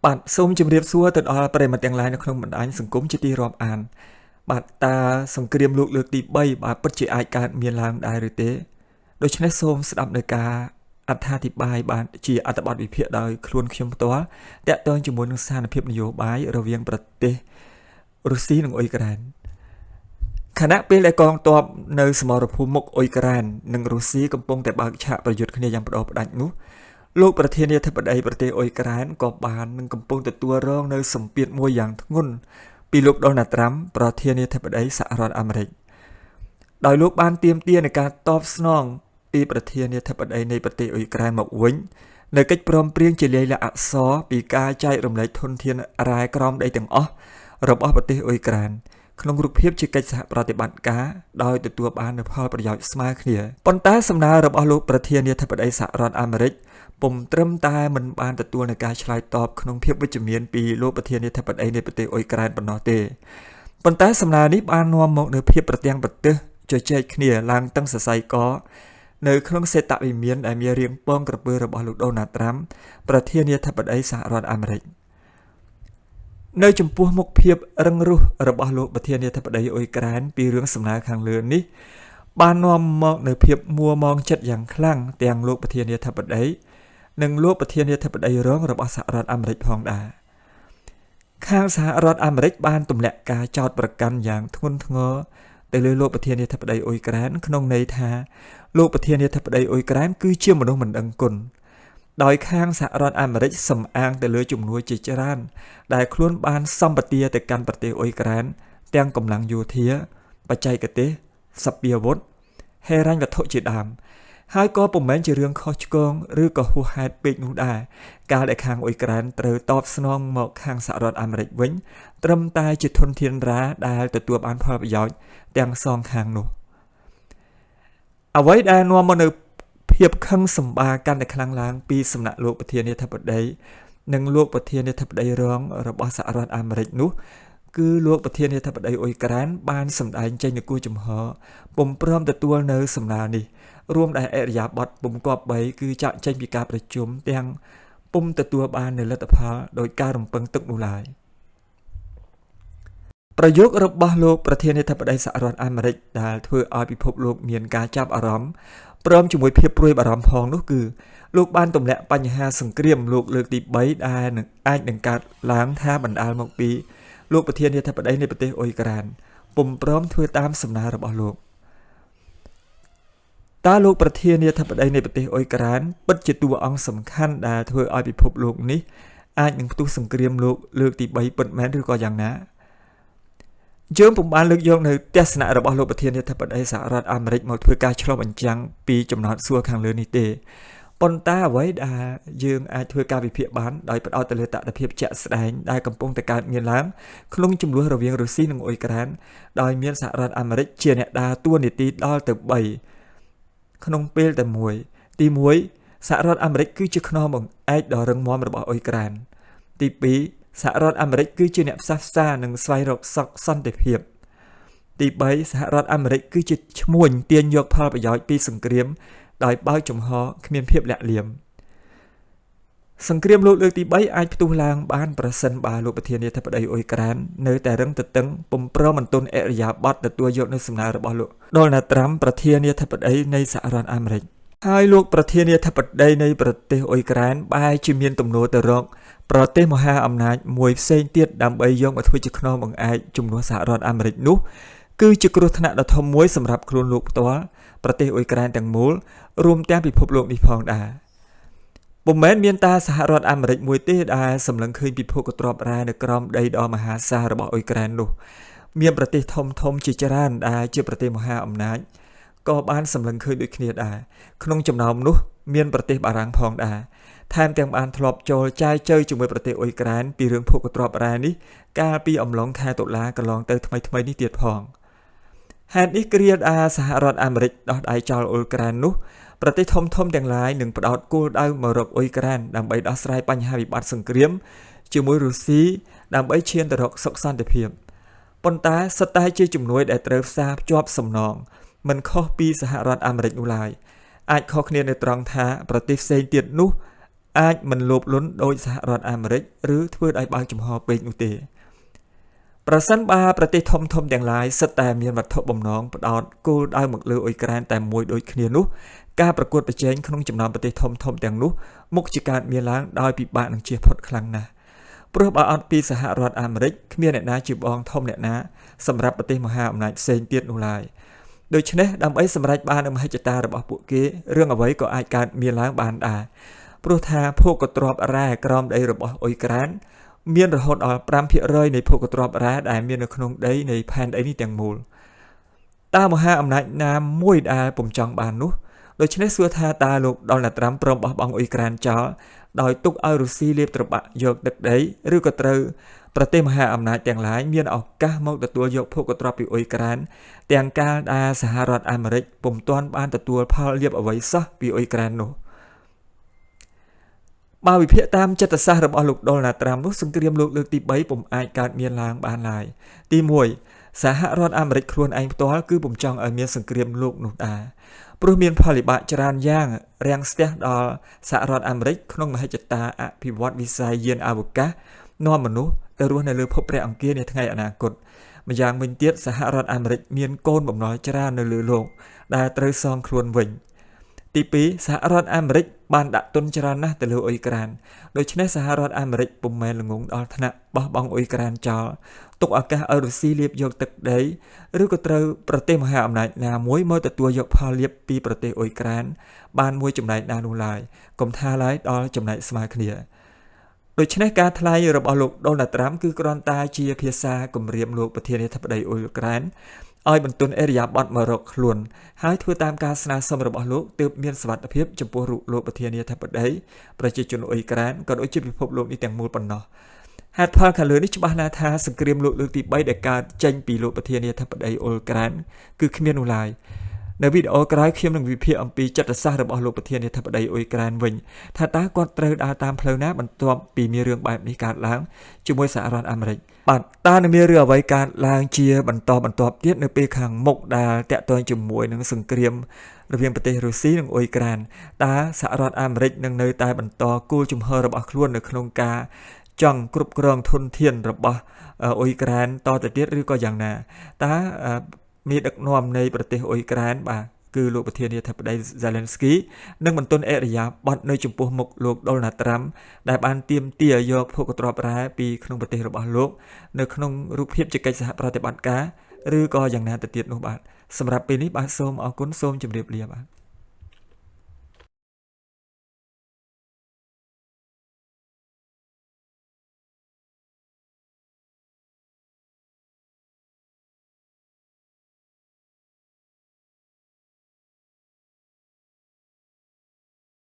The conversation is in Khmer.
បាទសូមជម្រាបសួរទៅដល់ប្រិយមិត្តទាំងឡាយនៅក្នុងបណ្ដាញសង្គមជាទីរាប់អានបាទតើសង្គ្រាមលោកលើកទី3បាទពិតជាអាចកើតមានឡើងដែរឬទេដូច្នេះសូមស្ដាប់នៅការអត្ថាធិប្បាយបាទជាអត្ថបទវិភាគដោយខ្លួនខ្ញុំផ្ទាល់តាក់ទងជាមួយនឹងស្ថានភាពនយោបាយរវាងប្រទេសរុស្ស៊ីនិងអ៊ុយក្រែនខណៈពេលដែលកងទ័ពនៅសមរភូមិមុខអ៊ុយក្រែននិងរុស្ស៊ីកំពុងតែបើកឆាកប្រយុទ្ធគ្នាយ៉ាងប្ដូរផ្ដាច់នោះលោកប្រធានាធិបតីប្រទេសអ៊ុយក្រែនក៏បាននឹងកំពុងទទួលរងនៅសម្ពាធមួយយ៉ាងធ្ងន់ពីលោកដូណាល់ត្រាំប្រធានាធិបតីសហរដ្ឋអាមេរិកដោយលោកបានទាមទារនៃការតបស្នងពីប្រធានាធិបតីនៃប្រទេសអ៊ុយក្រែនមកវិញនៅកិច្ចព្រមព្រៀងជាលាយលក្ខណ៍អក្សរពីការចែករំលែកធនធានរ៉ែក្រោមដីទាំងអស់របស់ប្រទេសអ៊ុយក្រែនក្នុងរូបភាពជាកិច្ចសហប្រតិបត្តិការដោយទទួលបាននូវផលប្រយោជន៍ស្មើគ្នាប៉ុន្តែសំណើរបស់លោកប្រធានាធិបតីសហរដ្ឋអាមេរិកពុំត្រឹមតែមិនបានទទួលនូវការឆ្លើយតបក្នុងភាពវិជ្ជមានពីលោកប្រធានាធិបតីនៃប្រទេសអ៊ុយក្រែនប៉ុណ្ណោះទេប៉ុន្តែសំណើនេះបាននាំមកនូវភាពប្រទាំងប្រទើសជជែកគ្នាឡើងតឹងសរសៃកនៅក្នុងសេតវិមានដែលមានរាងពងក្រពើរបស់លោកដូណាល់ត្រាំប្រធានាធិបតីសហរដ្ឋអាមេរិកនៅចំពោះមុខភាពរឹងរូសរបស់លោកប្រធានាធិបតីអ៊ុយក្រែនពីរឿងសំណើខាងលើនេះបាននាំមកនូវភាពមួម៉ងចិត្តយ៉ាងខ្លាំងទាំងលោកប្រធានាធិបតីនិងលោកប្រធានាធិបតីរងរបស់សហរដ្ឋអាមេរិកផងដែរខាងសហរដ្ឋអាមេរិកបានទម្លាក់ការចោទប្រកាន់យ៉ាងធ្ងន់ធ្ងរទៅលើលោកប្រធានាធិបតីអ៊ុយក្រែនក្នុងន័យថាលោកប្រធានាធិបតីអ៊ុយក្រែនគឺជាមនុស្សមិនដឹងគុណដោយខាងសហរដ្ឋអាមេរិកសំអាងទៅលើជំនួយជាច្រើនដែលខ្លួនបានសម្បទាទៅកាន់ប្រទេសអ៊ុយក្រែនទាំងកម្លាំងយោធាបច្ចេកទេសសព្វាវុធហិរញ្ញវត្ថុជាដើមហើយក៏ពុំមែនជារឿងខុសឆ្គងឬក៏ហួសហេតុពេកនោះដែរកាលដែលខាងអ៊ុយក្រែនត្រូវតបស្នងមកខាងសហរដ្ឋអាមេរិកវិញត្រឹមតែជាធនធានរ៉ាដែលទទួលបានផលប្រយោជន៍ទាំងសងខាងនោះអ្វីដែលនាំមកនូវភាពខឹងសម្បារកាន់តែខ្លាំងឡើងពីសំណាក់លោកប្រធានាធិបតីនិងលោកប្រធានាធិបតីរងរបស់សហរដ្ឋអាមេរិកនោះគឺលោកប្រធានាធិបតីអ៊ុយក្រែនបានសម្ដែងចេញនូវគោលជំហរពុំព្រមទទួលនៅសំណើនេះរួមដែលឥរិយាបថពុំគប្បីគឺចាក់ចេញពីការប្រជុំទាំងពុំទទួលបាននូវលទ្ធផលដោយការរំពឹងទុកនោះឡើយប្រយោគរបស់លោកប្រធានាធិបតីសហរដ្ឋអាមេរិកដែលធ្វើឲ្យពិភពលោកមានការចាប់អារម្មណ៍ព្រមជាមួយភាពព្រួយបារម្ភផងនោះគឺលោកបានទម្លាក់បញ្ហាសង្គ្រាមលោកលើកទី3ដែលនឹងអាចនឹងកើតឡើងថាបណ្ដាលមកពីលោកប្រធានាធិបតីនៃប្រទេសអ៊ុយក្រែនពុំព្រមធ្វើតាមសំណើរបស់លោកតើលោកប្រធានាធិបតីនៃប្រទេសអ៊ុយក្រែនពិតជាតួអង្គសំខាន់ដែលធ្វើឲ្យពិភពលោកនេះអាចនឹងផ្ទុះសង្គ្រាមលោកលើកទី3ពិតមែនឬក៏យ៉ាងណាយើងពុំបានលើកយកនៅទស្សនៈរបស់លោកប្រធានាធិបតីសហរដ្ឋអាមេរិកមកធ្វើការឆ្លុះបញ្ចាំងពីចំណោទសួរខាងលើនេះទេប៉ុន្តែអ្វីដែលយើងអាចធ្វើការវិភាគបានដោយផ្ដោតទៅលើតថភាពជាក់ស្ដែងដែលកំពុងតែកើតមានឡើងក្នុងជម្លោះរវាងរុស្ស៊ីនិងអ៊ុយក្រែនដោយមានសហរដ្ឋអាមេរិកជាអ្នកដើរតួនាទីដល់ទៅ3ក្នុងពេលតែមួយទី1សហរដ្ឋអាមេរិកគឺជាខ្នងបង្អែកដ៏រឹងមាំរបស់អ៊ុយក្រែនទី2សហរដ្ឋអាមេរិកគឺជាអ្នកផ្សះផ្សានិងស្វែងរកសុខសន្តិភាពទី3សហរដ្ឋអាមេរិកគឺជាឈ្មួញទាញយកផលប្រយោជន៍ពីសង្គ្រាមដោយបើកចំហគ្មានភាពលាក់លៀមសង្គ្រាមលោកលើកទី3អាចផ្ទុះឡើងបានប្រសិនបើលោកប្រធានាធិបតីអ៊ុយក្រែននៅតែរឹងទទឹងពុំព្រមបន្ទន់ឥរិយាបថទទួលយកនូវសំណើរបស់លោកដូណាល់ត្រាំប្រធានាធិបតីនៃសហរដ្ឋអាមេរិកហើយលោកប្រធានាធិបតីនៃប្រទេសអ៊ុយក្រែនបែរជាមានទំនោរទៅរកប្រទេសមហាអំណាចមួយផ្សេងទៀតដើម្បីយកមកធ្វើជាខ្នងបង្អែកជំនួសសហរដ្ឋអាមេរិកនោះគឺជាគ្រោះថ្នាក់ដ៏ធំមួយសម្រាប់ខ្លួនលោកផ្ទាល់ប្រទេសអ៊ុយក្រែនទាំងមូលរួមទាំងពិភពលោកនេះផងដែរពុំមែនមានតែសហរដ្ឋអាមេរិកមួយទេដែលសម្លឹងឃើញពិភពទ្រព្យរ៉ែនៅក្រោមដីដ៏មហាសាលរបស់អ៊ុយក្រែននោះមានប្រទេសធំធំជាច្រើនដែលជាប្រទេសមហាអំណាចក៏បានសម្លឹងឃើញដូចគ្នាដែរក្នុងចំណោមនោះមានប្រទេសបារាំងផងដែរថែមទាំងបានធ្លាប់ចូលចែចូវជាមួយប្រទេសអ៊ុយក្រែនពីរឿងភោគទ្រព្យរ៉ែនេះកាលពីអំឡុងខែតុលាកន្លងទៅថ្មីៗនេះទៀតផងហេតុនេះគ្រាដែលសហរដ្ឋអាមេរិកដោះដៃចោលអ៊ុយក្រែននោះប្រទេសធំៗទាំងឡាយនឹងផ្ដោតគោលដៅមករកអ៊ុយក្រែនដើម្បីដោះស្រាយបញ្ហាវិបត្តិសង្គ្រាមជាមួយរុស្ស៊ីដើម្បីឈានទៅរកសុខសន្តិភាពប៉ុន្តែសុទ្ធតែជាជំនួយដែលត្រូវផ្សារភ្ជាប់សំណងមិនខុសពីសហរដ្ឋអាមេរិកនោះឡើយអាចខុសគ្នានៅត្រង់ថាប្រទេសផ្សេងទៀតនោះ អាចមិនលោភលន់ដោយសហរដ្ឋអាមេរិកឬធ្វើដោយបើកចំហពេកនោះទេប្រសិនបើប្រទេសធំធំទាំងឡាយសុទ្ធតែមានវត្ថុបំណងផ្ដោតគោលដៅមកលើអ៊ុយក្រែនតែមួយដូចគ្នានោះការប្រកួតប្រជែងក្នុងចំណោមប្រទេសធំធំទាំងនោះមុខជាកើតមានឡើងដោយពិបាកនឹងជៀសផុតខ្លាំងណាស់ព្រោះបើអត់ពីសហរដ្ឋអាមេរិកគ្មានអ្នកណាជាបងធំអ្នកណាសម្រាប់ប្រទេសមហាអំណាចផ្សេងទៀតនោះឡើយដូច្នេះដើម្បីសម្រេចបាននូវមហិច្ឆតារបស់ពួកគេរឿងអ្វីក៏អាចកើតមានឡើងបានដែរព្រោះថាភោគទ្រព្យរ៉ែក្រោមដីរបស់អ៊ុយក្រែនមានរហូតដល់ 5% នៃភោគទ្រព្យរ៉ែដែលមាននៅក្នុងដីនៃផែនដីនេះទាំងមូលតើមហាអំណាចណាមួយដែលពុំចង់បាននោះដូច្នេះសួរថាតើលោកដូណាល់ត្រាំព្រមបោះបង់អ៊ុយក្រែនចោលដោយទុកឲ្យរុស្ស៊ីលាបត្របាក់យកទឹកដីឬក៏ត្រូវប្រទេសមហាអំណាចទាំងឡាយមានឱកាសមកទទួលយកភោគទ្រព្យពីអ៊ុយក្រែនទាំងកាលដែលសហរដ្ឋអាមេរិកពុំទាន់បានទទួលផលលាភអ្វីសោះពីអ៊ុយក្រែននោះបើវិភាគតាមចិត្តសាស្ត្ររបស់លោកដូណាល់ត្រាំនោះសង្គ្រាមលោកលើកទី3ពុំអាចកើតមានឡើងបានឡើយទី1សហរដ្ឋអាមេរិកខ្លួនឯងផ្ទាល់គឺពុំចង់ឲ្យមានសង្គ្រាមលោកនោះដែរព្រោះមានផលវិបាកច្រើនយ៉ាងរាំងស្ទះដល់សហរដ្ឋអាមេរិកក្នុងមហិច្ឆតាអភិវឌ្ឍវិស័យយានអវកាសនាំមនុស្សទៅរស់នៅលើភពព្រះអង្គារនាថ្ងៃអនាគតម្យ៉ាងវិញទៀតសហរដ្ឋអាមេរិកមានកូនបំណុលច្រើននៅលើលោកដែលត្រូវសងខ្លួនវិញទី2សហរដ្ឋអាមេរិកបានដាក់ទុនច្រើនណាស់ទៅលើអ៊ុយក្រែនដូច្នេះសហរដ្ឋអាមេរិកពុំមែនល្ងង់ដល់ថ្នាក់បោះបង់អ៊ុយក្រែនចោលទុកឱកាសឲ្យរុស្ស៊ីលាបយកទឹកដីឬក៏ត្រូវប្រទេសមហាអំណាចណាមួយមកទទួលយកផលលាភពីប្រទេសអ៊ុយក្រែនបានមួយចំណែកណានោះឡើយកុំថាឡើយដល់ចំណែកស្មើគ្នាដូច្នេះការថ្លែងរបស់លោកដូណាល់ត្រាំគឺគ្រាន់តែជាភាសាគំរាមលោកប្រធានាធិបតីអ៊ុយក្រែនឲ្យបន្ទន់អេរិយាបថមករកខ្លួនហើយធ្វើតាមការស្នើសុំរបស់លោកទើបមានសុវត្ថិភាពចំពោះរូបលោកប្រធានាធិបតីប្រជាជនអ៊ុយក្រែនក៏ដូចជាពិភពលោកនេះទាំងមូលប៉ុណ្ណោះហេតុផលខាងលើនេះច្បាស់ណាស់ថាសង្គ្រាមលោកលើកទី3ដែលកើតចេញពីលោកប្រធានាធិបតីអ៊ុយក្រែនគឺគ្មាននោះឡើយនៅវីដេអូក្រោយខ្ញុំនឹងវិភាគអំពីចិត្តសាស្ត្ររបស់លោកប្រធានាធិបតីអ៊ុយក្រែនវិញថាតើគាត់ត្រូវដើរតាមផ្លូវណាបន្ទាប់ពីមានរឿងបែបនេះកើតឡើងជាមួយសហរដ្ឋអាមេរិកបាទតើនឹងមានរឿងអ្វីកើតឡើងជាបន្តបន្ទាប់ទៀតនៅពេលខាងមុខដែលតាក់ទងជាមួយនឹងសង្គ្រាមរវាងប្រទេសរុស្ស៊ីនិងអ៊ុយក្រែនតើសហរដ្ឋអាមេរិកនឹងនៅតែបន្តគោលជំហររបស់ខ្លួននៅក្នុងការចង់គ្រប់គ្រងធនធានរបស់អ៊ុយក្រែនតទៅទៀតឬក៏យ៉ាងណាតើមេដឹកនាំនៃប្រទេសអ៊ុយក្រែនបាទគឺលោកប្រធានាធិបតីហ្សាឡេនស្គីនឹងបន្ទន់អរិយាប័ត្រនៅចំពោះមុខលោកដូណាល់ត្រាំដែលបានទាមទារយកភោគទ្រព្យរ៉ែពីក្នុងប្រទេសរបស់លោកនៅក្នុងរូបភាពជាកិច្ចសហប្រតិបត្តិការឬក៏យ៉ាងណាទៅទៀតនោះបាទសម្រាប់ពេលនេះបាទសូមអរគុណសូមជម្រាបលាបាទ